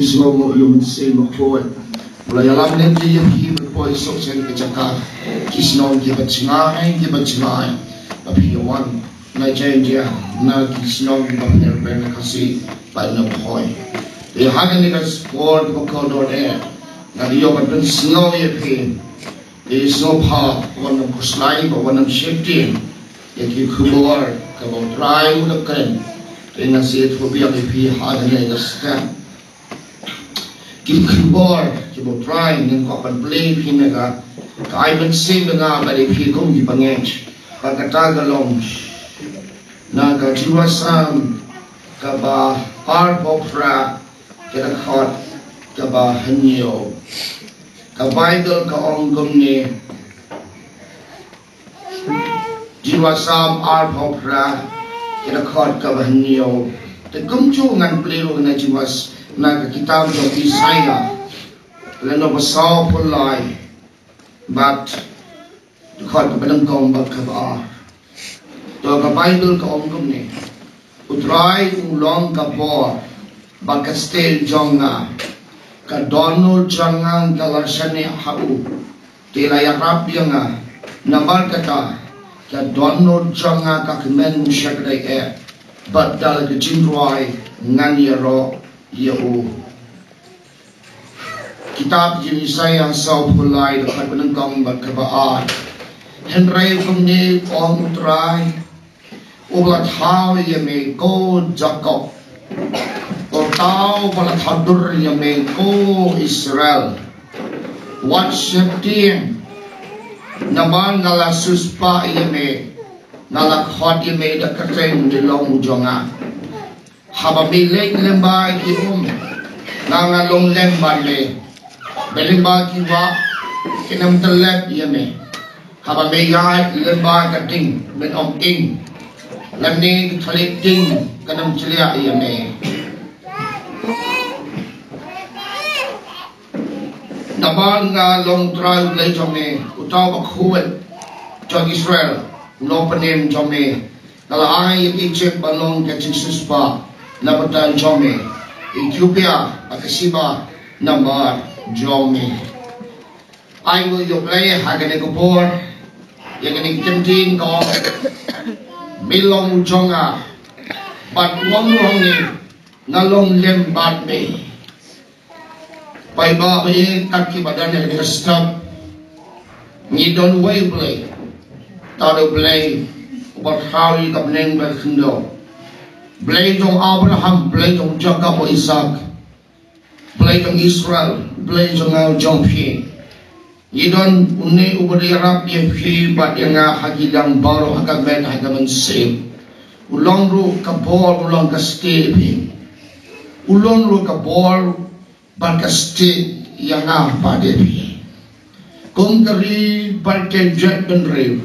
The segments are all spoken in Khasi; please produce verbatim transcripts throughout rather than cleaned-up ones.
Sngewbha ïa u Mynsiem Bakhuid. U la ïalam lem ïa phi ban poi suk sha ka jaka ki shnong kiba jngai kiba jngai ba phi ïa wan. Na jai jai na ki shnong kiba pher pher na Khasi bad na Bhoi. Te ha kane ka por ba kordor eh nga ïoh ban pynsngew ïa phi. Te sngewbha wan nym khuslai bad wan nym sheptieng ïa ki khubor kaba U Trai u la kren. Te nga sa ïathuh biang ïa phi ha kane ka step. Ki khubor kiba U Trai ngin kwah ban plie ïa phi na ka, ka ai mynsiem ïa nga bad ïa phi kum ki bangeit. Bad kata ka long na ka Jingrwai Salm kaba arphew phra, ka dkhot kaba hynñiew. Ka Baibl ka ong kumne. Jingrwai Salm arphew phra, ka dkhot kaba hynñiew. Te kumjuh ngan plie ruh na Jingrwai s-, na ka kitab jong Isaïah, lynnong ba sawphew lai bad dkhot kaba nyngkong bad kaba ar. To ka Baibl ka ong kumne. U Trai u long ka bor bad ka stieh jong nga. Ka dohnud jong nga ka la shaniah ha u, te la ïarap ïa nga. Namar kata ka dohnud jong nga ka kmen shakdai eh, bad da la ka jingrwai ngan ïaroh ïa u. Kitab jong Isaïah sawphew lai, dkhot ba nyngkong bad kaba ar. Hynrei kumne ong U Trai, uba la thaw ïa me ko Jakob, uta uba la thaw dur ïa me ko Israel. Wat sheptieng, namar nga la siewspah ïa me, nga la khot ïa me da ka kyrteng, me long u jong nga. Haba me leit lyngba ki um, nga ngan long lem bad me. Me lyngba ki wah, kin ym tyllep ïa me. Haba me ïaid lyngba ka ding, men ym ing. Lymne ki thylliej ding kin ym chliah ïa me. Namar nga long Trai U Blei jong me, uta uba khuid jong Israel, u longpynim jong me. Nga la ai ïa ka Ijipt ban long ka jingsiewspah na bynta jong me. Ethiopia bad ka Seba namar jong me. Ai nguh ïa U Blei ha kane ka por, ïa kane ka ktien ka ong, me long u jong nga, bad u ong ruh hangne, nga long lem bad me. Paidbah, kat kiba don ha kane ka step, ngi don uwei U Blei. Tad U Blei uba thaw ïa ka bneng bad ka khyndew. Blei jong Abraham, Blei jong Jakob, Isaac, Blei jong Israel, Blei jong nga jong phi. Ngi don une uba ïarap ïa phi bad ïa nga ha ki liang baroh, ha ka met, ha ka mynsiem. U long ruh ka bor, u long ka stieh phi. U long ruh ka bor bad ka stieh ïa nga bad ïa phi. Kum ka ri bad ka jaitbynriew,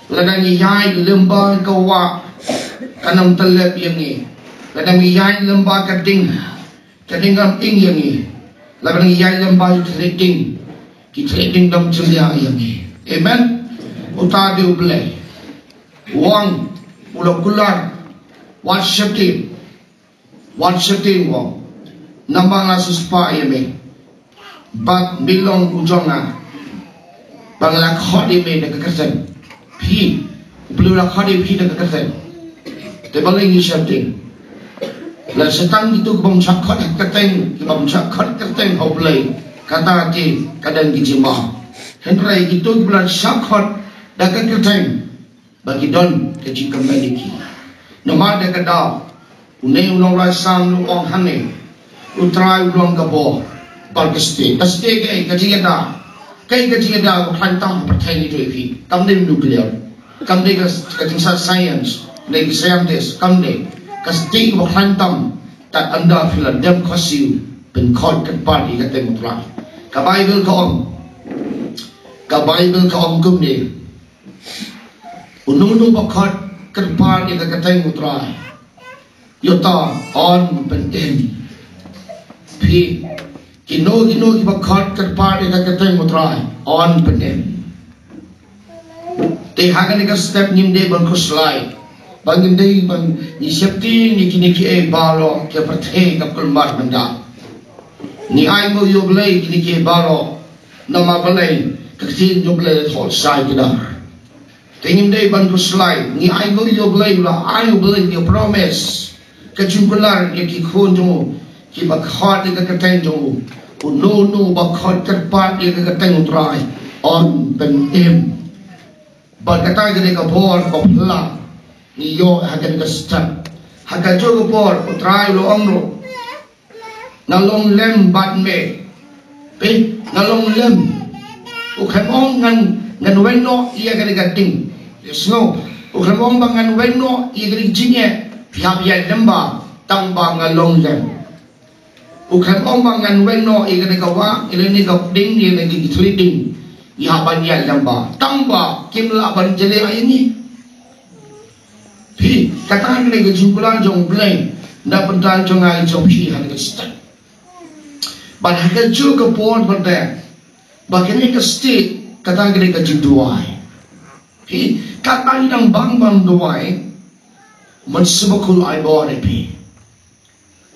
lada ngi ïaid lyngba ka wah, kan ym tyllep ïa ngi. Lada ngi ïaid lyngba ka ding, ka ding kan ym ing ïa ngi. Lada ngi ïaid lyngba ki thylliej ding, ki thylliej ding dang chliah ïa ngi. Amen. Uta dei U Blei. U ong, u la kular, wat sheptieng. Wat sheptieng, u ong, namar nga la siewspah ïa me, bad me long u jong nga. Ba nga la khot ïa me da ka kyrteng. Phi, U Blei u la khot ïa phi da ka kyrteng. Te balei ngi sheptieng? Lada tang kito kibym shah khot da ka kyrteng, kibym shah khot da ka kyrteng ha U Blei, kata te ka don ka jingma. Hynrei kito kiba la shah khot da ka kyrteng, ba ki don ka jingkmen ïa ki. Namar da ka daw, une u nongrwai Salm u ong hangne, U Trai u long ka bor bad ka stieh. Ka stieh kaei? Ka jingïada. Kaei ka jingïada? Ba khlaiñ tam ha pyrthei ngi ïohi. Kam dei nuclear, kam dei ka, ka jingscience, ne ka scientist, kam dei. Ka stieh ba khlaiñ tam. Tad ynda phi la dem khohsiew, pynkhot kyrpad ïa ka kyrteng U Trai. Ka Baibl ka ong, ka Baibl ka ong kumne. Uno uno uba khot kyrpad ïa ka kyrteng U Trai, ïa uta un pynim. Phi, kino kino kiba khot kyrpad ïa ka kyrteng U Trai, un pynim. Te ha kane ka step ngim dei ban khuslai, ba ngim dei ban, ngi sheptieng ïa kine kiei baroh, ka pyrthei ka kulmar mynta. Ngi ai nguh ïa U Blei kine ki baroh. Namar balei? Ka ktien jong U Blei thoh shai kdar. Te ngim dei ban khuslai, ngi ai nguh ïa U Blei, la ai U Blei ki promise. Ka jingkular ïa ki khun jong u kiba khot ïa ka kyrteng jong u. Uno uno uba khot kyrpad ïa ka kyrteng U Trai un pynim. Bad kata ka dei ka bor kaba phylla ngi ïoh ha kane ka step. Ha kajuh ka por U Trai u la ong ruh, nga long lem bad me. Peit, nga long lem. U khlem ong ngan, ngan weng noh ïa kane ka ding. Ïa sngew. U khlem ong ba ngan weng noh ïa kane ka jingeh. Phi hap ïaid lem bad, tang ba nga long lem. U khlem ong ba ngan weng noh ïa kane ka wah, ïa kane ka ding, ïa kane ka thli ding. Ïa ban ïaid lem bad, tang ba kim lah ban jleh ïa ngi. Phi, kata ka dei ka jingkular jong U Blei na bynta jong nga jong phi ha kane ka step. Bad ha kajuh ka por bad ba kane ka step, kata ka dei ka jingduwai. Phi, katba ngi dang bang ban duwai, Mynsiem Bakhuid ai bor ïa phi.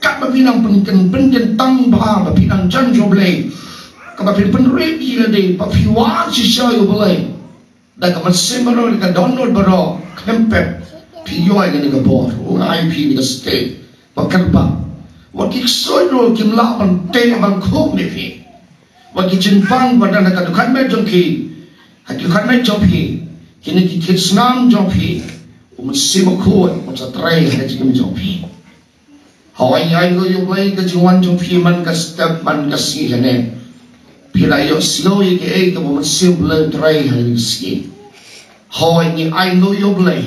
Katba phi nang pynkyntang, pynkyntang bha ba phi nang jan jong U Blei, kaba phi pynrit ïa lade ba phi wan shisha ïa U Blei. Da ka mynsiem baroh, da ka dohnud baroh, khlem pep, phi ïoh ïa kane ka bor. U ai phi kane ka step ba kyrpang. Wat ki ksuid ruh kim lah ban teh ban khum ïa phi. Wat ki jingpang ba don ha ka dkhot met jong ki, ha ki dkhot met jong phi, kine ki kit snam jong phi, U Mynsiem Bakhuid un sa trei ha ka jingim jong phi. Hooid, ai nguh ïa U Blei ka jingwan jong phi man ka step man ka sngi hangne. Phi la ïohsngew ïa kaei kaba U Mynsiem Blei u trei ha kane ka sngi. Hooid, ngi ai nguh ïa U Blei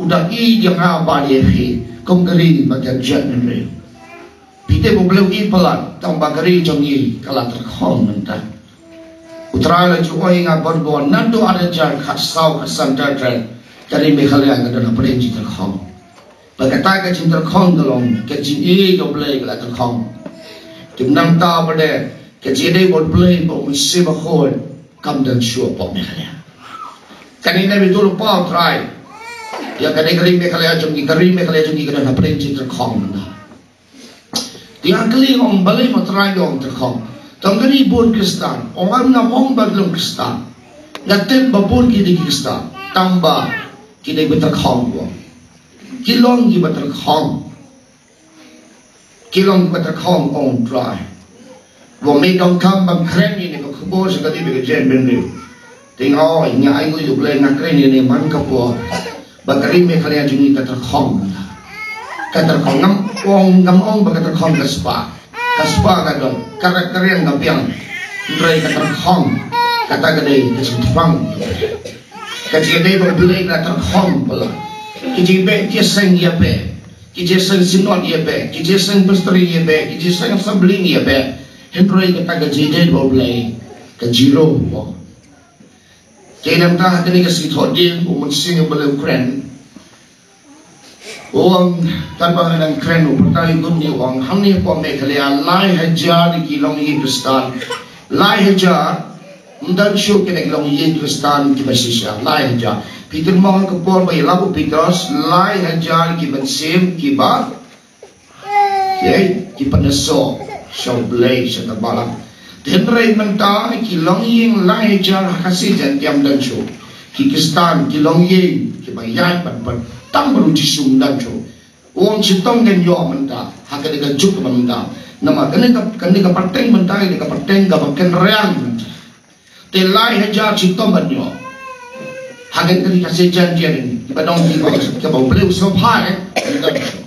u da ïeit ïa nga bad ïa phi kum ka ri bad ka jaitbynriew. Phi tip U Blei u ïeit palat, tang ba ka ri jong ngi ka la tyrkhong mynta. U Trai la ju ong ïa nga bun bun naduh ar hajar khatsaw khatsan, ka ri Meghalaya ka don hapdeng jingtyrkhong. Bad kata ka jingtyrkhong ka long ka jingïeit U Blei ka la tyrkhong. Te nangta pat de ka jingïadei bad U Blei bad U Mynsiem Bakhuid kam don shuh hapoh Meghalaya. Kane ka dei ba to lypa U Trai ïa kane ka ri Meghalaya jong ngi, ka ri Meghalaya jong ngi ka don hapdeng jingtyrkhong mynta. Te nga kylli, ong balei ma Trai ong tyrkhong? Tang ka ri bun Khristan, ong, ngam ong ba ki long Khristan. Nga tip ba bun ki dei ki Khristan, tang ba ki dei ba tyrkhong, ong. Ki long kiba tyrkhong. Ki long kiba tyrkhong, ong Trai. Ba me donkam ban kren ïa kane ka khubor sha ka ri bad ka jaitbynriew. Te nga ong, nga ai nguh ïa U Blei, nga kren ïa kane man ka por ba ka ri Meghalaya jong ngi ka tyrkhong. Ka tyrkhong, ngam ong, ngam ong ba ka tyrkhong ka spah. Ka spah ka don, ka rek ka riang ka biang. Hynrei ka tyrkhong, kata ka dei ka jingthrang. Ka jingïadei bad U Blei ka tyrkhong palat. Ki jingbeh jingïaseng ïa beh, ki jingïaseng synod ïa beh, ki jingïaseng presbytery ïa beh, ki jingïaseng assembly ïa beh. Hynrei kata ka jingïadei bad U Blei ka zero. Te nangta ha kane ka sngi Thohdieng, U Mynsiem U Blei u kren. U ong, katba nga dang kren, u pyrta ïa u, u ong, hangne hapoh Meghalaya lai hajar ki longïing Khristan. Lai hajar. Ym don shuh kine ki longïing Khristan kiba shisha. Lai hajar. Phi kynmaw ha ka por ba ïalap u Petros, lai hajar ki mynsiem kiba Ïa, ki pynïasoh sha U Blei sha ka balang. Hynrei mynta ki longïing lai hajar ha Khasi Jaintia ym don shuh. Ki Khristan, ki longïing kiba ïaid bad, bad tang bad U Jisu ym don shuh. U ong shitom ngin ïoh mynta ha kane ka juk ba mynta. Namar kane ka, kane ka pateng mynta, kane ka pateng kaba kynriang mynta. Te lai hajar shitom ban ïoh. Ha kane ka ri Khasi Jaintia, kiba don, kiba, kiba U Blei u sngewbha, eh, kiba don.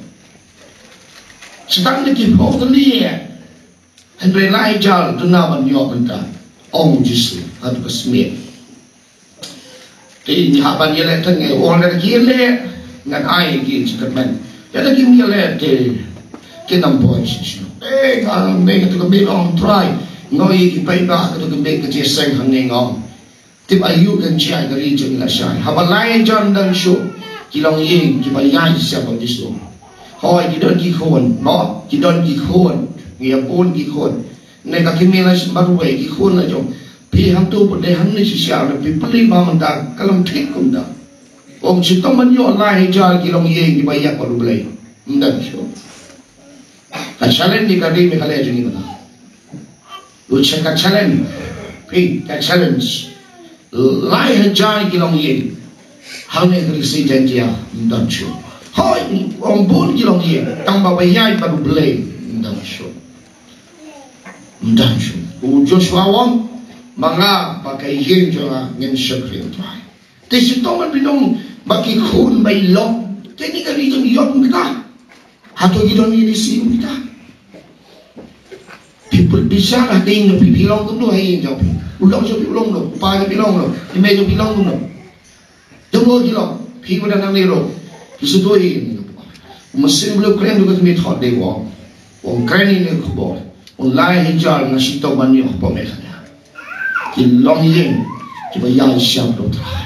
Sa tang da ki phew tylli, eh. Hynrei lai hajar duna ban ïoh mynta, ong Jisu ha ka smiej. Te ngi hap ban ïaleh tang, eh, ong lada ki ïaleh, ngan ai ki jingkyrmen. Lada kim ïaleh te kin ym poi shisha. Eh, nga ne kata ka miet, ong Trai, nga ïohi ki paidbah, kata ka miet ka jingïaseng hangne, nga ong. Tip aïu kan jia ka ri jong ngi lashai. Haba lai hajar ym don shuh ki longïing kiba ïaid sha ba U Jisu. Hooid, ki don ki khun, mo, ki don ki khun. Ngi ïa bun ki khun. Ne ka kmie la shu marwei, ki khun la jong. Phi hangto pat de hangne shisha, phi pule ba mynta ka long thik kumta. Ong shitom ban ïoh lai hajar ki longïing kiba ïaid bad U Blei. Ym don shuh. Ka challenge ïa ka ri Meghalaya jong ngi mynta. U check ka challenge. Phi ka challenge. Lai hajar ki longïing. Hangne ka Ri Jaiñtia ym don shuh. Hoi, ym bun ki longïing. Tang ba ba ïaid bad U Blei ym don shuh. Ym don shuh. U Joshua u ong, ma nga bad ka ïing jong nga ngin shakri U Trai. Te shitom ban pyndonkam ba ki khun ba i lok. Te ni ka ri jong i ïoh kumta. Hato ki don ïa i sih kumta. Phi put bishar ha ka ïing jong phi, phi long kumno ha ïing jong phi. U lok jong phi u long kumno, u pa jong phi long kumno, i mei jong phi long kumno. Jong phi long. Phi ba dang nangne ruh. Phi sngewthuh ïa i. U Mynsiem Blei u kren ruh ka kmie thok dei u ong. U ong kren ïa kane ka khubor. U ong lai hajar nga shitom ban ïoh hapoh Meghalaya. Ki longïing kiba ïaishah bad U Trai.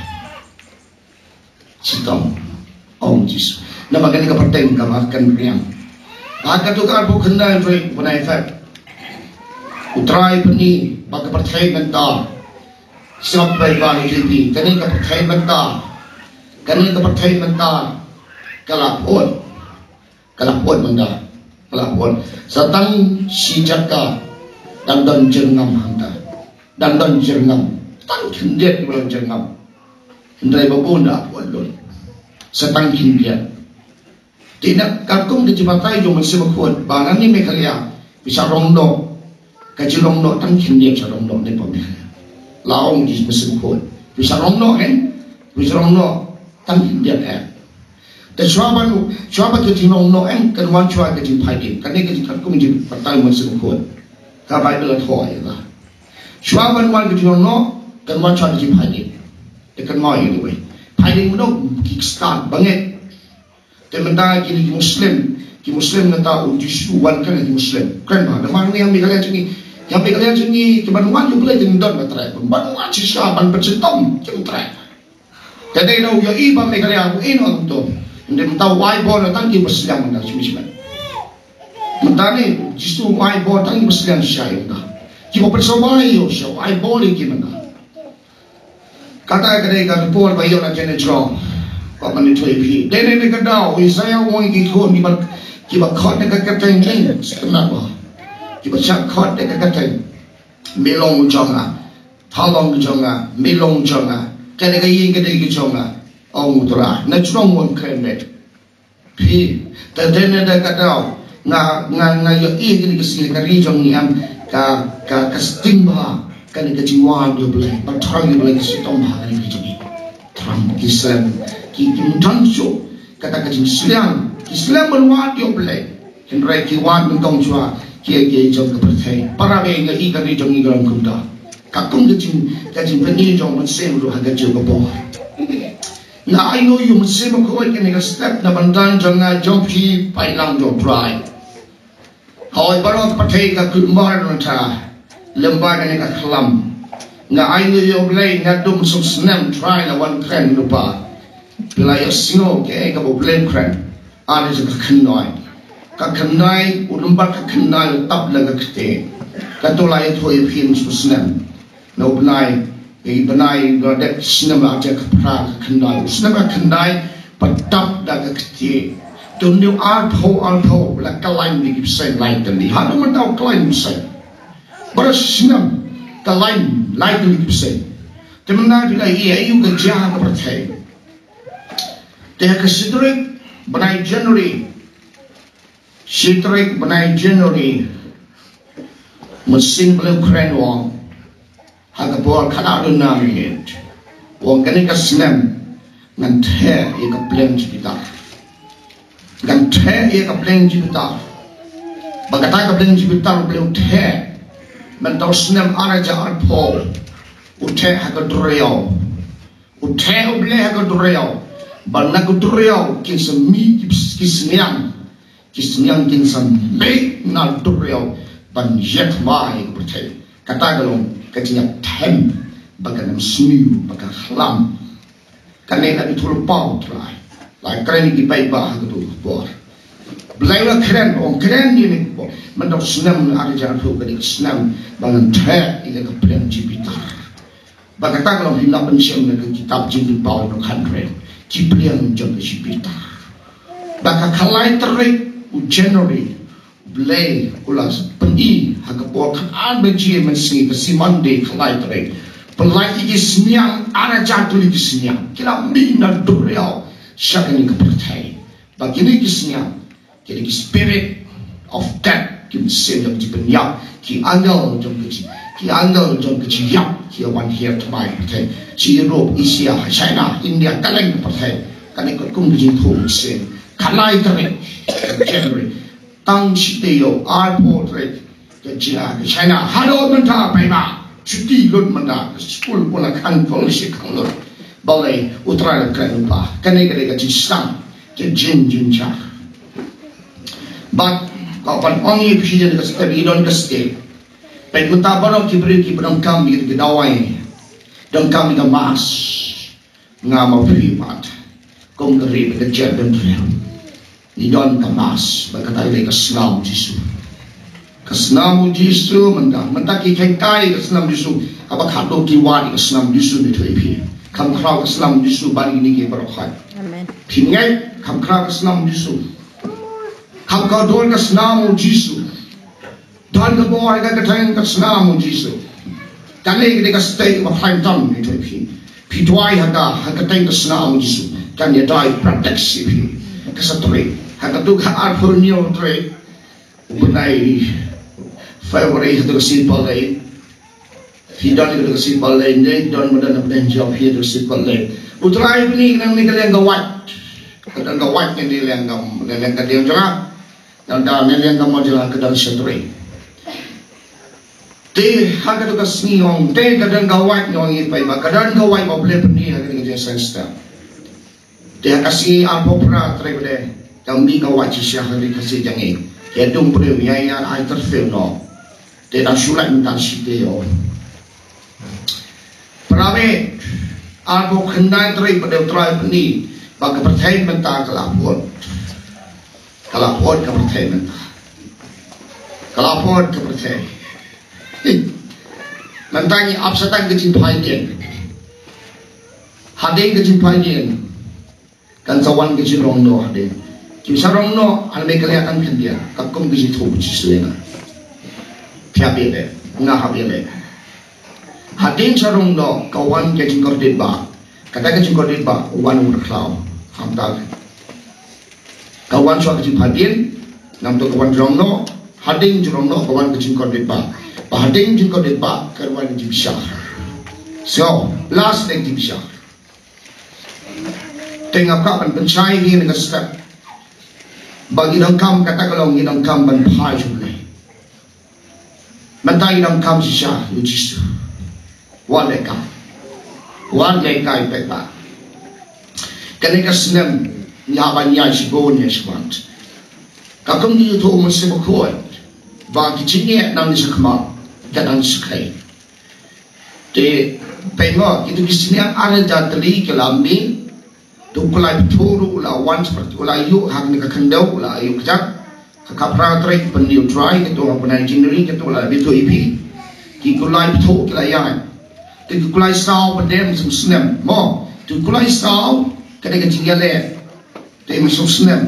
Shitom. Ong Jisu. Namar kane ka pateng kaba kynriang. Bad katto katne arphew khyndai tarik u bnai Feb, U Trai pyni ba ka pyrthei mynta. Sngap bai ba U T V. Kane ka pyrthei mynta. Kane ka pyrthei mynta ka la pud. Ka la pud mynta. Ka la pud. Sa tang shi jaka dang don jyrngam hangta. Dang don jyrngam. Tang khyndiat kiba don jyrngam. Hynrei ba bun da pud lut. Sa tang khyndiat. Te na katkum ka jingbatai jong u Mynsiem Bakhuid ba nangne Meghalaya phi sa rong noh. Ka jingrong noh tang khyndiat sa rong noh ne pom ne. La ong u Mynsiem Bakhuid phi sa rong noh, eh? Phi sa rong noh tang khyndiat, eh? Te shuwa ban, shuwa ba ka jingrong noh, eh, kan wan shuwa ka jingphai dien. Kane ka jingkatkum jingbatai u Mynsiem Bakhuid. Ka Baibl la thoh ïa ka. Shuwa ban wan ka jingrong noh kan wan shuwa ka jingphai dien. Te kan wan ïa kawei. Phai dien mynno? Ki Khristan ba ngeit. Te mynta kine ki Muslim, ki Muslim nangta u Jisu u wan kren ha ki Muslim. Kren ba, namar ngi ha Meghalaya jong ngi, ha Meghalaya jong ngi, ki ban wad ïa U Blei ki don ba treh, ban wad shisha ban pynshitom kim treh. Te dei na u ïohi ba Meghalaya u ïehnoh kumto. Hynrei mynta u ai bor na tang ki basliang mynta shim shim. Mynta ne Jisu u ai bor tang ki basliang shisha mynta. Ki ba pynsawai ïa u shisha u ai bor ïa ki mynta. Kata ka dei ka report ba ïoh na kane jrong. Ba ban ïathuh ïa phi. Dei ne ka daw Isaiah u ong ïa ki khun kiba, kiba khot na ka kyrteng jong ngi. Kynmaw ba kiba shah khot na ka kyrteng. Me long jong nga. Thalong jong nga. Me long jong nga. Kane ka ïing ka dei ka jong nga. Ong U Trai. Na jrong u ong kren beit. Phi, te dei ne da ka daw nga, nga, nga ïohi kane ka sngi ka ri jong ngi em ka, ka, ka sting bha kane ka jingwan ïa U Blei, ba thrang ïa U Blei ka sting bha kane ka ri jong ngi. Thrang ki slem, ki, kim don shuh kata ka jingsliang, ki slem ban wad ïa U Blei. Hynrei ki wad nyngkong shuwa ki, ki jong ka pyrthei. Para, ba nga ïohi ka ri jong ngi ka long kumta. Katkum ka jing, ka jingpyni jong u Mynsiem ruh ha ka jong ka por. Nga ai nguh ïa u Mynsiem Bakhuid kane ka step na bynta jong nga jong phi paidlang jong U Trai. Hoi baroh ka pyrthei ka kut mar nangta lem bad kane ka khlam. Nga ai nguh ïa U Blei naduh mynsiem snem Trai la wan kren lypa. Phi la ïohsngew kaei kaba U Blei u kren. Ar hajar ka khyndai. Ka khyndai, u number ka khyndai u tap la ka kti. Kato la ïathuh ïa phi mynsiem snem. Na u bnai, i bnai, la dep snem la, ar hajar ka phra ka khyndai. U snem ka khyndai, ba tap da ka kti. Te une u arphew, arphew, la kyllaiñ da ki bseiñ lai tylli. Haduh mynta u kyllaiñ bseiñ. Baroh snem, kyllaiñ lai tylli ki bseiñ. Te mynta phi la ïohi ïa u ka jia ka pyrthei. Te ha ka shi tarik bnai January. Shi tarik bnai January. Mynsiem Blei u kren u ong. Ha ka por khatar duna minit. U ong kane ka snem ngan theh ïa ka pliang Jupiter. Ngan theh ïa ka pliang Jupiter. Ba kata ka pliang Jupiter U Blei u theh. Mynta u snem ar hajar arphew. U theh ha ka duriaw. U theh U Blei ha ka duriaw. Ba na ka duriaw kin sa mih ki, ki sniang. Ki sniang kin sa mih na duriaw ban ïathymmai ïa ka pyrthei. Kata ka long ka jingïathem ba kan ym sniew ba ka khlam. Kane la ïathuh lypa U Trai. La kren ïa ki paidbah ha kato ka por. Blei la kren, ong kren ïa kane ka por. Mynta u snem ar hajar arphew ka dei ka snem ba ngan theh ïa ka pliang Jupiter. Ba kata ka long phi lah ban shem na ka kitab Jingpynpaw na ka khatrem. Ki pliang jong ka Jupiter. Ba ka khatlai tarik u January, u Blei u la pyni ha ka por khatar baje mynsngi, ka sngi Monday khatlai tarik. Pynlait ïa ki synñiang, ar hajar tylli ki synñiang ki la mih na duriaw sha kane ka pyrthei. Ba kine ki synñiang ki dei ki spirit of death, ki mynsiem jong ka jingpynïap, ki angel jong ka jing, ki angel jong ka jingïap, ki wan hiar thymmai pyrthei, sha Europe, Asia, China, India, kylleng ka pyrthei. Kane ka kum ka jingthoh mynsiem. Khatlai tarik January, tang shi taïew arphew tarik ka jia ka China. Haduh mynta paidbah, shuti lut mynta, ka skul pun la khang, college khang lut. Balei? U Trai la kren lypa. Kane ka dei ka jingsdang, ka jingjynjar. Bad ka ban ong ïa phi, ïa ka step, i don ka step. Peit mynta baroh ki briew kiba donkam ïa ka dawai, donkam ïa ka mask. Nga ma phi pat, kum ka ri bad ka jaitbynriew, ngi don ka mask, bad kata ka dei ka snam u Jisu. Ka snam u Jisu mynta, mynta ki kheiñ kai ka snam u Jisu, haba khadduh ki wad ïa ka snam u Jisu, ne, to ïa phi. Kham khraw ka snam u Jisu ban ïa kine ki baroh khoit. Amen. Phi ngeit, kham khraw ka snam u Jisu. Kham kordor ka snam u Jisu. Don ka bor ha ka kyrteng ka snam u Jisu. Kane ka dei ka step ba khlaiñ tam, ne, to ïa phi. Phi duwai ha ka, ha ka kyrteng ka snam u Jisu, kan ïadei protection ïa phi. Ka sa trei ha ka tu ka arphew hynñiew tarik u bnai February, ha tu ka Simple Day. Phi don ka tu ka Simple Day, ne don, ma don na pdeng jong phi tu ka Simple Day. U Trai u pyni nangne ka liang ka wait. Ka don ka wait, ne, ne liang ka, ne liang ka dieng jong nga. Nangta ne liang ka mawjynjar ka don sha trei. Te ha katu ka sngi ong, te ka don ka wait, ong ïa phi, ba ka don ka wait ba U Blei u pyni ha kane ka jingseng step. Te ha ka sngi arphew phra tarik ba dei, ka mih ka wait shisha ha ri Khasi jong ngi. Ïa dum briew ïa ïa ai tyrfiew noh. Te dang shu lait mynta shi taïew. Para bangeit, arphew khyndai tarik ba dei, U Trai u pyni ba ka pyrthei mynta ka la pyut. Ka la pyut ka pyrthei mynta. Ka la pyut ka pyrthei. Mynta ngi ap sa tang ka jingphaidien. Hadien ka jingphaidien, kan sa wan ka jingrong noh hadien. Kim sa rong noh ha Meghalaya tang khyndiat, katkum ka jingthoh u Jisu ïa nga. Phi hap ïaleh, nga hap ïaleh. Hadien sa rong noh ka wan ka jingkordit bah. Kata ka jingkordit bah, wan u mrkhlaw. Hamta ka wan shuwa ka jingphaidien, namar to ka wan jingrong noh. Hadien jingrong noh ka wan ka jingkordit bah. Ba hadien jingkordit bah ka wan jingbishar. So, last ne jingbishar. Te nga kwah ban pynshai ïa kane ka step. Ba ngi donkam, kata ka long, ngi donkam ban phai sha U Blei. Mynta ngi donkam shisha ïa u Jisu. Wat lehkai. Wat lehkai paidbah. Kane ka snem ngi hap ban ïaid shibun ïa shibun. Katkum ngi ïathuh u Mynsiem Bakhuid ba ki jingeh nang shakhmat, ka nang shakhmat. Te peit mo, kito ki synñiang ar hajar tylli ki la mih. Te u Khlai Pathuh ruh u la wan, u la ïuh ha kane ka khyndew, u la ïuh kjat. Ka khatphra tarik, pynïoh trai, kito ha bnai January, kito la bit ïa phi. Ki Khlai Pathuh ki la ïaid. Te ki Khlai Saw ba dei mynsiem snem mo. Te ki Khlai Saw ka dei ka jingïaleh. Te mynsiem snem.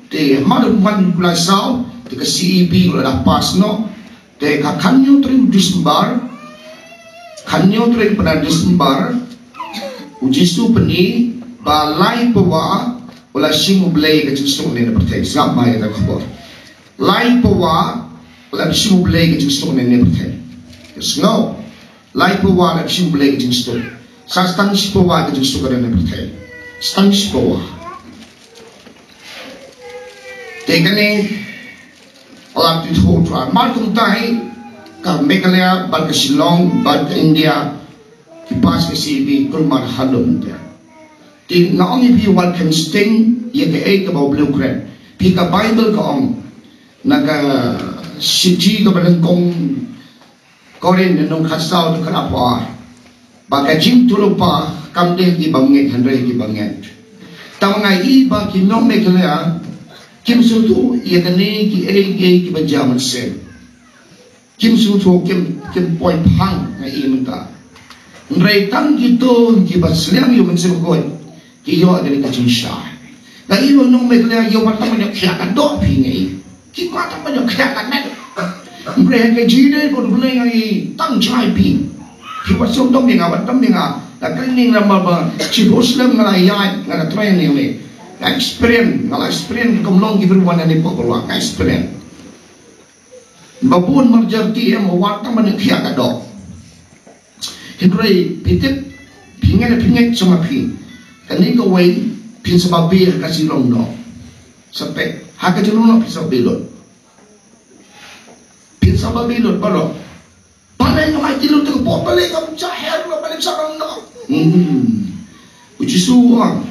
Te ma da wan ki Khlai Saw, te ka C A B u la pass noh. Te ka khathynñiew tarik u December, khathynñiew tarik bnai December, u Jisu u pyni ba lai pawa u la shim U Blei ka jingsuk ne na pyrthei. Sngap ma ïa ka khubor. Lai pawa u la shim U Blei ka jingsuk ne na pyrthei. Sngap. Lai pawa u la shim U Blei ka jingsuk. Sa stang shi pawa ka jingsuk ne na pyrthei. Stang shi pawa. Te kane, la pynthut ra. Mar kumta hi, ka Meghalaya, bad ka Shillong, bad ka India, ki pass ka C A B, kulmar haduh mynta. Te nga ong ïa phi wat kham sting ïa kaei kaba U Blei u kren. Phi, ka Baibl ka ong, na ka shithi kaba nyngkong Korinth lynnong khatsaw dkhot arphew ar. Ba ka jingïathuhlypa kam dei ha ki bymngeit hynrei ha ki bangeit. Tang nga i ba ki nong Meghalaya kim sngewthuh ïa kane kiei kiei kiba jia mynsiem. Kim sngewthuh, kim, kim poi phang, nga i mynta. Hynrei tang kito kiba sliang ïa u Mynsiem Bakhuid ki ïoh ïa kane ka jingshai. Nga i ba nong Meghalaya ïoh ba tang ïoh khia ka doh phi, nga i. Ki kwah tang ban ïoh khiah ka net. Hynrei ha ka jingïadei bad U Blei nga ïohi tang jngai phi. Phi wat sngewdom ïa nga, wat dom ïa nga. Da kane namar ba shiphew snem nga la ïaid, nga la train ïa me. Nga experience, nga la experience kum long ki briew wan ne pok ruh nga experience. Ba bun marjan ki em wat tang ban ïoh khiah ka doh. Hynrei phi tip, phi ngeit, phi ngeit sha ma phi. Kane kawei phin sa babe ha ka jinglong noh. Sa peit, ha ka jinglong noh phin sa babe lut. Phin sa babe lut baroh. Balei ngam aiti lut te ka por, balei ngam jaher noh, balei sa long noh. Hmm. U Jisu u ong,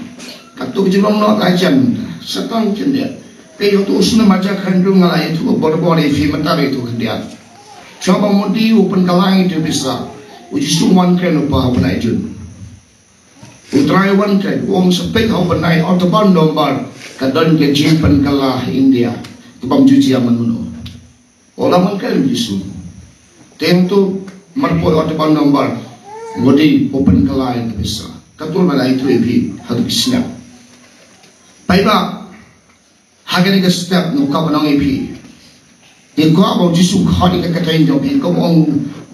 katto ka jinglong noh ka jan, sa tang khyndiat. Te ïoh tu u snem hajar khyndai nga la ïathuh bor bor ïa phi, mynta ïathuh khyndiat. Shuwa ba u Modi u pynkylla ïa u pisa, u Jisu u wan kren u pa ha u bnai Jun. U Trai u wan kren, u ong sa peit ha u bnai October November ka don ka jingpynkylla ha India kaba ym ju jia man mano. Ula man kren u Jisu. Te hangto marpoi October November Modi u pynkylla ïa u pisa. Katto ba la ïathuh ïa phi ha ka pisa. Paidbah, ha kane ka step nga kwah ban ong ïa phi. Nga kwah ba u Jisu u khot ïa ka kyrteng jong phi, kum ong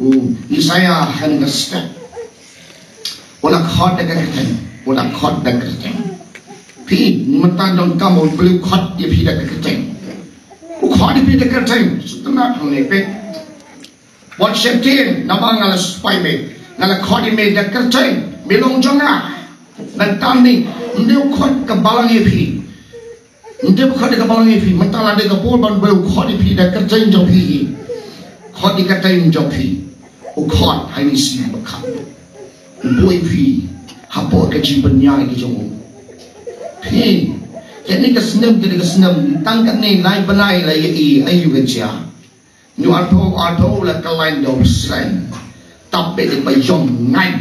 u Isaïah ha kane ka step. U la khot da ka kyrteng, u la khot da ka kyrteng. Phi, mynta donkam ba u Blei u khot ïa phi da ka kyrteng. U khot ïa phi da ka kyrteng, sngewtynnat hangne phi. Wat sheptieng, namar nga la spah ïa me, nga la khot ïa me da ka kyrteng, me long jong nga. Mynta ne, ym dei u khot ka balang ïa phi. Ym dei u khot ka balang ïa phi, mynta la dei ka por ban u Blei u khot ïa phi da ka kyrteng jong phi. Khot ïa ka kyrteng jong phi. U khot ha ine i sngi ba kham. U buh ïa phi hapoh ka jingpynïaid ka jong u. Phi, kane ka snem, kane ka snem, tang kane lai bnai la ïa i, aïu ka jia. Hynñiew arphew, arphew la kyllain da u bseiñ. Tap beit ba ïong ngai.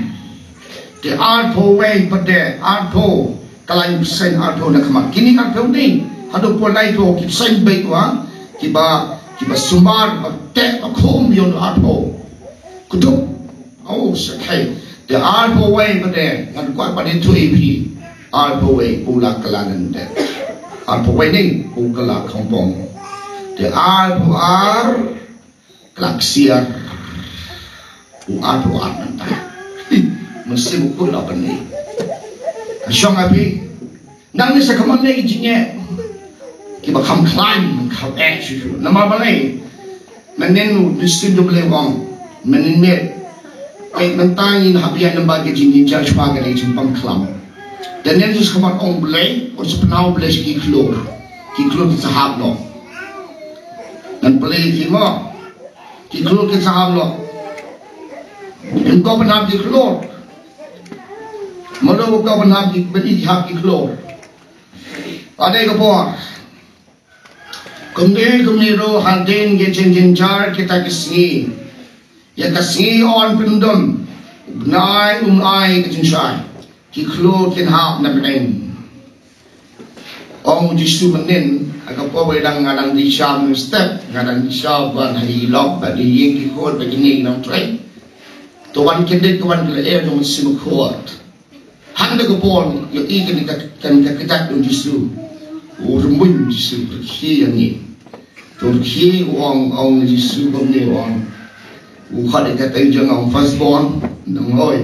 Te arphew wei pat de, arphew kyllain bseiñ arphew na khmat. Kine arphew ne, haduh poi laiphew ki bseiñ beit wa, kiba, kiba sumar, ba teh, ba khum ïong arphew. Kutup. Oh, sa khai. Te arphew wei pat de, ngan kwah pat de thui phi. Arphew wei u la kylla ngan de. Arphew wei ne u kylla kongpong. Te arphew ar kylla ksiar. U arphew ar ngan ta. Mynsiem u kut la pynne. Ka shong a phi. Nang ni sa ka man ne ki jingeh. Kiba kham khlaiñ, kham eh shuh shuh. Namar balei? Mynnin u Mynsiem jong U Blei u ong. Mynnin miet. Peit mynta ngin hap ïa namar ki jingjynjar shuwa kane jingpang khlam. Te nen Jisu khmat ong Blei, u sa pynhaw Blei sha ki khlur. Ki khlur ki sa hap noh. Ngan pynleit ki mo. Ki khlur ki sa hap noh. Kin ko pynhap ki khlur. Mano ko pynhap ki bani hap ki khlur. Ade ka por. Kumne kumne ruh hadien ka jingjynjar kita ki sngi. Ïa ka sngi yn pyndon. U bnai un ai ka jingshai. Ki khlur kin hap na bneng. Ong u Jisu mynnin, ha ka por ba dang nga dang di sha mynstep, nga dang di sha ban ha i lok, ba di ïing ki khot, ba kine ki nongtrei. To wan kyndit, to wan kylla er, to wan sim khot. Hangta ka por, ïohi kane ka, kane ka kjat u Jisu. U rymbuiñ u Jisu, rkhie ïa ngi. To rkhie u ong, ong Jisu kumne u ong. U khot ïa ka kyrteng jong nga u firstborn, nang hoi.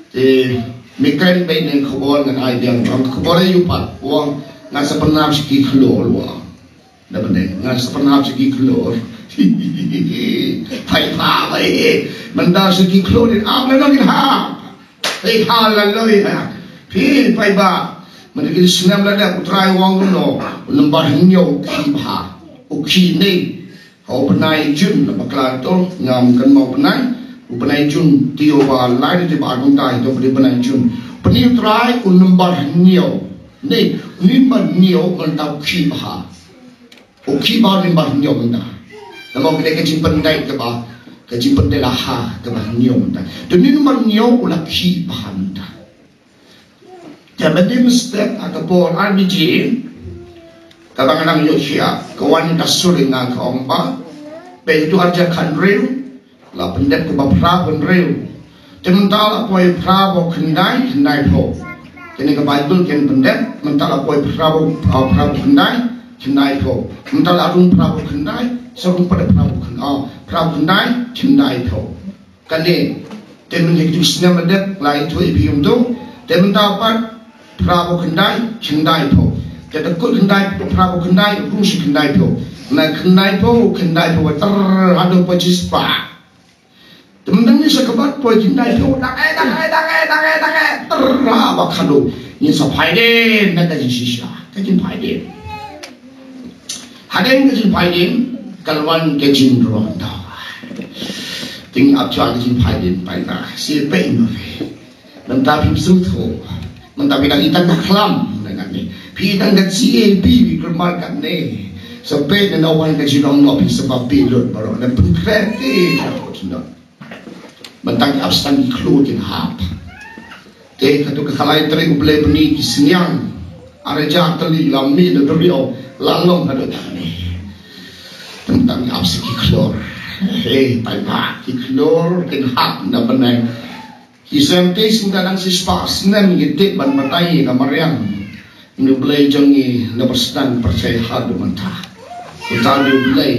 Te, me kren beit ne khubor ngan ai biang, u ong khubor aïu pat, u ong nga sa pynhap sha ki khlur u ong. Da bynta nga sa pynhap sha ki khlur. Phai pha bai. Mynta sha ki khlur in ap lano kin hap. Hei haleluya. Phi phai ba. Mynta ki snem lada u Trai u ong no. U number hynñiew u khih bha. U khih ne. Ha u bnai Jun na bakla to ngam kynmaw bnai. U bnai Jun te u ba lai te ba arphew khyndai to u bnai Jun. Bnai u Trai u number hynñiew. Ne, u number hynñiew mynta u khih bha. U khih bha u number hynñiew mynta. Namar ka dei ka jingpyndait kaba, ka jingpyndait la ha kaba hynñiew mynta. Te u number hynñiew u la khih bha mynta. Te mynta mynstep ha ka por ar baje, kaba nga nang ïoh shia, ka wan ka sur ïa nga ka ong ba, peit tu arja khan riew, la pyndep kaba phra phew hynriew. Te mynta la poi phra phew khyndai, khyndai phew. Kane ka Baibl kin pyndep, mynta la poi phra phew, ah, phra phew khyndai, khyndai phew. Mynta la rung phra phew khyndai, sa rung pat phra phew khyndai, oh, phra phew khyndai, khyndai phew. Kane, te mynta ki snem la dep, la ïathuh ïa phi kumto, te mynta pat phra phew khyndai, khyndai phew. Te da kut khyndai, phra phew khyndai, rung shi khyndai phew. Na khyndai phew, khyndai phew, ter haduh pachispaah. Te mynta ngi sa kbat poi khyndai phew, dang eh, dang eh, dang eh, dang eh, dang eh, ter ha ba khadduh. Ngin sa phai dien na ka jingshisha, ka jingphai dien. Hadien ka jingphai dien, ka la wan ka jingrwai. Te ngi ap shuwa ka jingphai dien, paidbah. Sngewbha ïa phi. Mynta phim sngewthuh. Mynta phi dang ïa tang ka khlam, na kane. Phi dang ka C A B, phi kulmar kane. Sa peit na wan ka jingrwai, phi sa ba phi lut baroh. Na pynkhreh te, ka lut sngewthuh. Mynta ki ap stan ki khlur kin hap. Te katu ka khalai trei U Blei bni ki sniang. Ar hajar tylli la mih na duriaw la long haduh kane. Mynta ki ap sa ki khlur. Hei, paidbah, ki khlur kin hap na bneng. Ki scientist mynta dang sa shispah snem ki tip ban batai ïa ka mariang. Une U Blei jong ngi na ba sdang pyrthei haduh mynta. Uta u dei U Blei,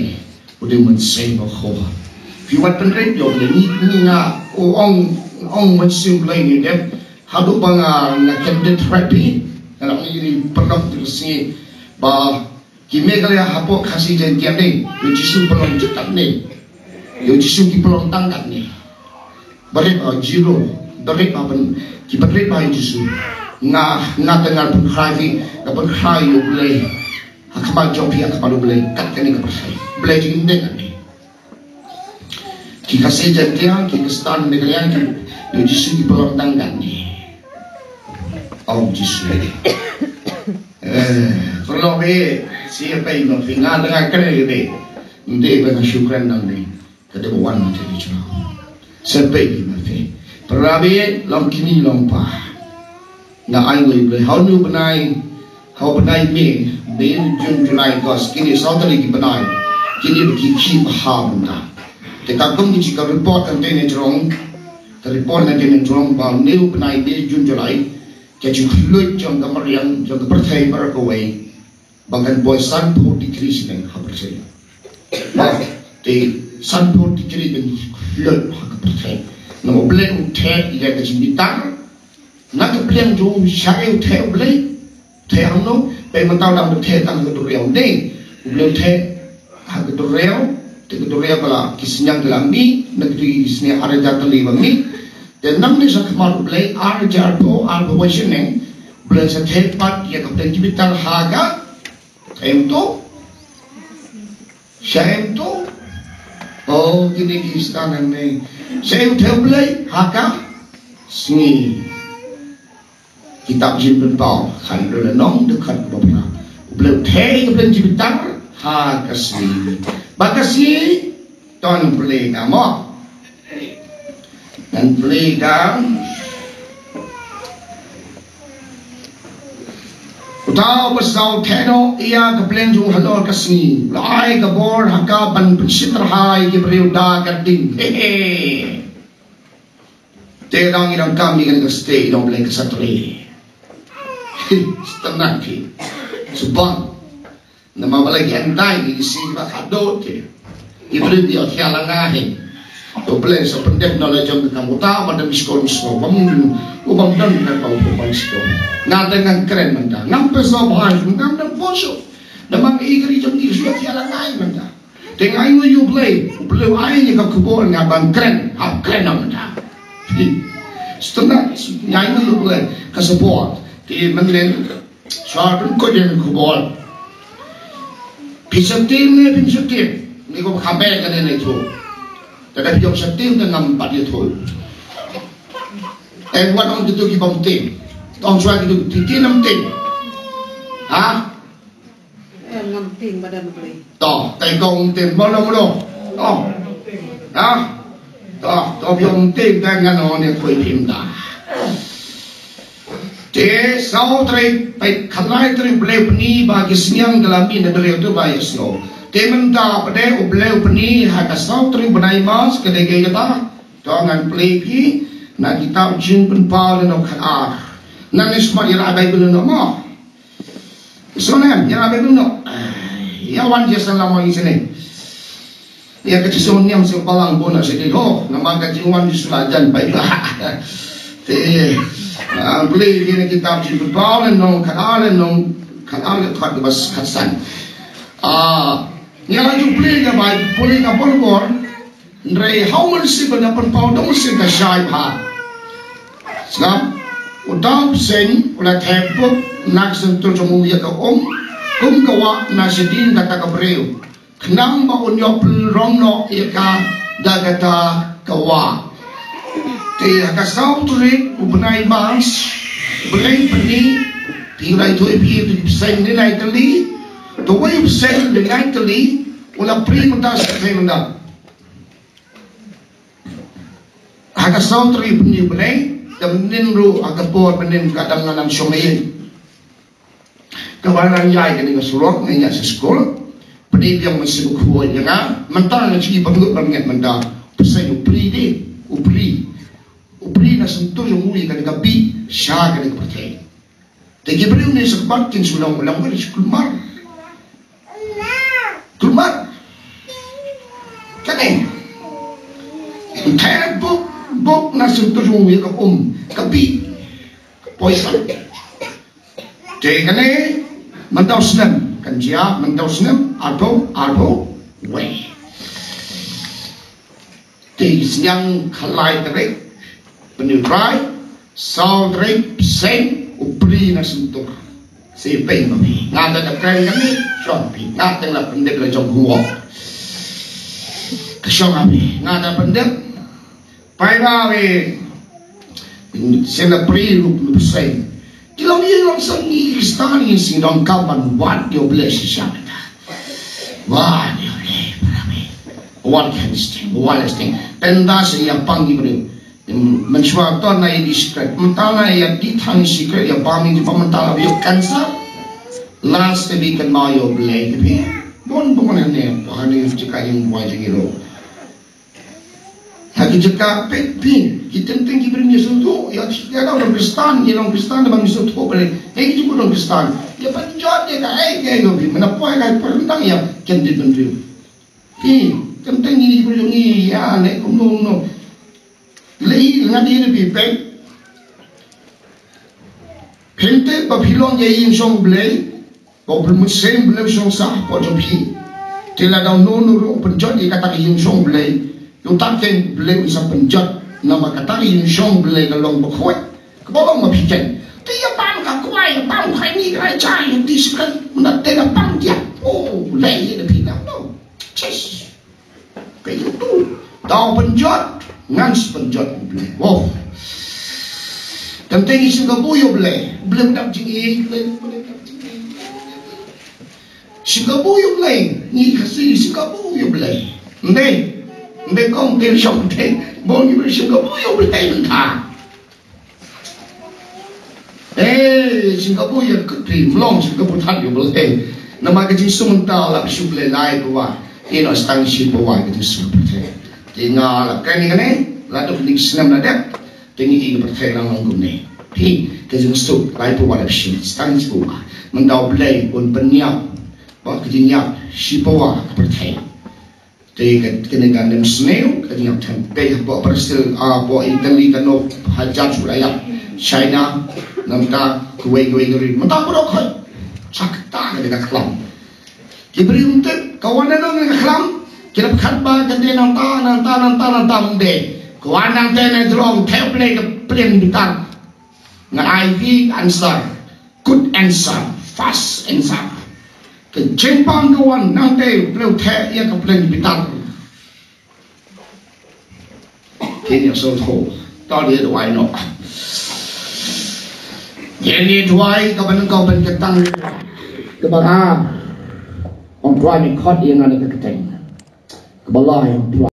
u dei U Mynsiem Bakhuid. Phi wat pynrit ïa U Blei, ngi, ngi nga, u ong, ong Mynsiem Blei ngi dep. Haduh ba nga, nga kyndit threat phi. Nga la ngi ri pynlong tu sngi ba ki Meghalaya hapoh Khasi Jaiñtia ne, ïa u Jisu pynlong jingkat ne. Ïa u Jisu ki pynlong tang kat ne. Barit ba zero, barit ba ban, ki barit ba ïa u Jisu. Nga, nga te ngan pynkhrai phi, nga pynkhrai ïa U Blei. Ha khmat jong phi, ha khmat U Blei, kat kane ka pyrthei. Blei jingim dei kat ne. Ki Khasi Jaiñtia, ki Khristan Meghalaya, ki, ïa u Jisu ki pynlong tang kat ne. Oh, Jisu. Eh, pynlong eh, si apa ïa phi nga tang kren ïa phi. Nde ba nga shu kren nang ne. Ka dei ba wan na ka jong. Sa peit ïa phi. Para bangeit, long kmie long kpa. Nga ai nguh ïa U Blei ha une u bnai, ha u bnai May, May, June, July, August, kine saw tylli ki bnai. Kine ba ki khih bha mynta. Te katkum ki jingkyrpad na ka bynta jong, ka report na ka bynta jong ba une u bnai May, June, July, ka jingkhluit jong ka mariang jong ka pyrthei baroh kawei. Ba kan poi sanphew degree shisha ha pyrthei. Ba te sanphew degree kan khluit ha ka pyrthei. Namar U Blei u theh ïa ka jingbitar na ka pliang jong u. Shaei u theh U Blei? Theh hangno? Peit mynta u dang theh tang ha ka duriaw ne. U Blei u theh ha ka duriaw, te ka duriaw ka la, ki sniang ki la mih, na ka duriaw ki sniang ar hajar tylli ba mih. Te nangne sha khmat U Blei, ar hajar arphew, arphew wei shaneng, U Blei sa theh pat ïa ka pdeng jingbitar ha ka, shaei to? Shaei to? Oh, kine ki stan nangne. Shaei u theh U Blei? Ha ka sngi. Kitab Jingpynpaw, khatlai lynnong, dkhot kaba phra. U Blei u theh ïa ka pdeng jingbitar ha ka sngi. Ba ka sngi, to ngan plie ka mo. Ngan plie ka. Uta uba sdang theh noh ïa ka pdeng jong u halor ka sngi, u la ai ka bor ha ka ban pynshit tyrha ïa ki briew da ka ding. He he. Te dang ngi dang kam ïa kane ka state, ngi dang Blei ka sa trei. Hi, sngewtynnat hi. Sngewbha. Namar ba la ki antai ki, ki sngewbha ka dot te. Ki briew ki ïoh thiah langa hi. To Blei sa pyndep na la jong ka kam uta ba dang skor skor. Bam, u bam dang ka kau u bam skor. Nga te ngan kren mynta. Ngam pynsaw bha, ngam dang pynsaw. Namar i ka ri jong ngi shu ïoh thiah langa hi mynta. Te nga ainguh ïa U Blei, U Blei u ai ïa nga ka khubor nga ban kren, hap kren na mynta. Hi. Sngewtynnat, nga ainguh ïa U Blei ka support. Te mynta shuwa ban kut ïa ka khubor. Phi sngewthuh ne phim sngewthuh? Ni ko kham bha kane ne tu. Te da phi ong sngewthuh te ngam pat ïathuh. Te wat ong kito ki bym tip. Ong shuwa kito ki tip ne ym tip. Ha? Eh, ngam tieng ba don Blei. To, tai kong tieng ba don Blei. To. Ha? To, to biang tieng tai ngan on ne koi phim da. Te saw tarik, pai khalai tarik Blei bni ba ki sniang ka la mih na duriaw tu ba ïa sngew. Te mynta pat de U Blei u bni ha ka saw tarik bnai March ka dei kaei kata. To ngan plie phi na kitab Jingpynpaw lynnong khatar. Ngan ïa smat ïa la Baibl lynnong mo. Sngewbha ïa nga bad mynno ïa wan ïa salam ïa sini. Ïa ka jingsngewniam sngewbalang bun na sini ho namar ka jingwan jingsngewbha jan bai ba. Te ah, beli ïa na kitab Jingpynpaw lynnong khatar, lynnong khatar, lynnong khatar bad khatsan. Ah, ïa la ju beli ïa bai pule ka bor bor. Hynrei ha u mynsiem ba la pynpaw da u mynsiem ka shai bha. Sngap, uta u bseiñ u la thep buk na ka shyntur jong u ïa ka um, kum ka wah na shadien kata ka briew, khnang ba un ïoh pynrung noh ïa ka da kata ka wah. Te ha ka saw tarik u bnai March, u bnai Pynïaid, te u la ïathuh ïa phi, u bseiñ u la ïatylli, te uwei u bseiñ u la ïatylli, u la prie mynta sa kynthei mynta. Ha ka saw tarik Pynïaid, te mynnin ruh ha ka por mynnin ka dang ngan nang shong ïing. Kaba nang ïai kane ka surok ngan ïa sa skul. Pynïaid biang mynsiem u khwai ïa nga. Mynta nga shu i ba ngut ba nget mynta. Pynshai u prie de, u prie. U prie na shyntur jong u ïa kane ka bih sha kane ka pyrthei. Te ki briew ne sa kbat kin shu long, long, long, shu kulmar. Kulmar. Kane. Thep buk, buk na shyntur jong u ïa ka um, ka bih, ka poison. Te kane, mynta u snem, kan jia, mynta u snem, arphew, arphew wei. Te sniang khalai tarik, Pynïaid, saw tarik, bseiñ, u prie na shyntur. Sa peit ma phi. Nga da da kren kane, shong phi. Nga teng la pyndep la jong kumwok. Ka shong ma phi. Nga da pyndep. Paidbah, sien la prie ruh u bseiñ. Ki long ïing long sem ngi Khristan ngi shu donkam ban wad ïa u Blei shisha mynta. Wad ïa u Blei para bangeit. Wad ïa u Blei shisha. Wad ïa u Blei shisha. Tang da shisha ïa pang ki briew. Mynshuwa to na ïa dih sikret. Mynta na ïa dih thang sikret ïa pang ki pang mynta la ïoh cancer. Last te dih kynmaw ïa u Blei te phi. Bun bun hangne. Hangne jaka ïing bwa jong ngi ruh. Ha ki jaka peit phi, ki teng teng ki briew ngi sngewthuh, ïa, ïa da u long Khristan, ngi long Khristan da ba ngi sngewthuh balei. Hei ki jingkut long Khristan. Ïa pynjot ïa ka ei ka ei long phi, mynta poi ka ei pyrndang ïa, kin dei pynriew. Phi, teng teng ngi briew ngi ïa leh kumno kumno. Lei nga dei na phi peit. Phim tip ba phi long ïa ïing shong Blei. Ba u Blei Mynsiem Blei u shong sah hapoh jong phi. Te lada uno uno ruh u pynjot ïa kata ka ïing shong Blei, ïa uta ken Blei un sa pynjot. Namar kata ka ïing shong Blei ka long bakhuid, kaba long ma phi ken. Te ïa bam ka kwai, ïa bam ka khmih, ka jai, ïa dih sikret, mynta te la bam dia. Oh, lei ïa da phi na no. Chis. Ka ïing tu. Tang pynjot, ngan sa pynjot U Blei. Wow. Tang te ngi sngewbha ïa U Blei. U Blei u dap jingïeit, U Blei u dap jingïeit. Sngewbha ïa U Blei, ngi Khasi sngewbha ïa U Blei. Ym dei, ym dei kong te shong te. Bun ngi sngewbha ïa U Blei mynta. Eh, sngewbha ïa ka kti mlong, sngewbha than ïa U Blei. Namar ka jingsum mynta la shu Blei lai pyrwa. Ïa no stang shi pyrwa ka jingsum pyrthei. Te nga la kren ïa kane, la duk ning snem la dep. Te ngi ïa ka pyrthei lang long kumne. Hi, ka jingsum lai pyrwa la shi, stang shi pyrwa. Mynta U Blei un pynïap. Ba ka jingïap shi pyrwa ka pyrthei. Te ka, kane ka nem sniew, ka jingïap them peit hapoh Brazil, ah, hapoh Italy, ka nop hajar shu la ïap. China, nangta kawei kawei ka ri. Mynta ka dok khoi. Sa kata ka dei ka khlam. Ki briew ym tip, ka wan na nong ka khlam. Ki la pyrkhat ba ka dei nangta, nangta, nangta, nangta ym dei. Ka wan nangta na jrong, thep lei ka plien bitar. Nga ai phi answer. Good answer. Fast answer. Ka jingpang ka wan nangta, Blei u theh ïa ka plien bitar. Kin ïa sngewthuh. To ïa duwai noh. Ïa ni duwai ka ban ka ban ka tang. Ka ba ha. Ong duwai ni khot ïa nga ni ka kyrteng. Ka ba la ïa duwai.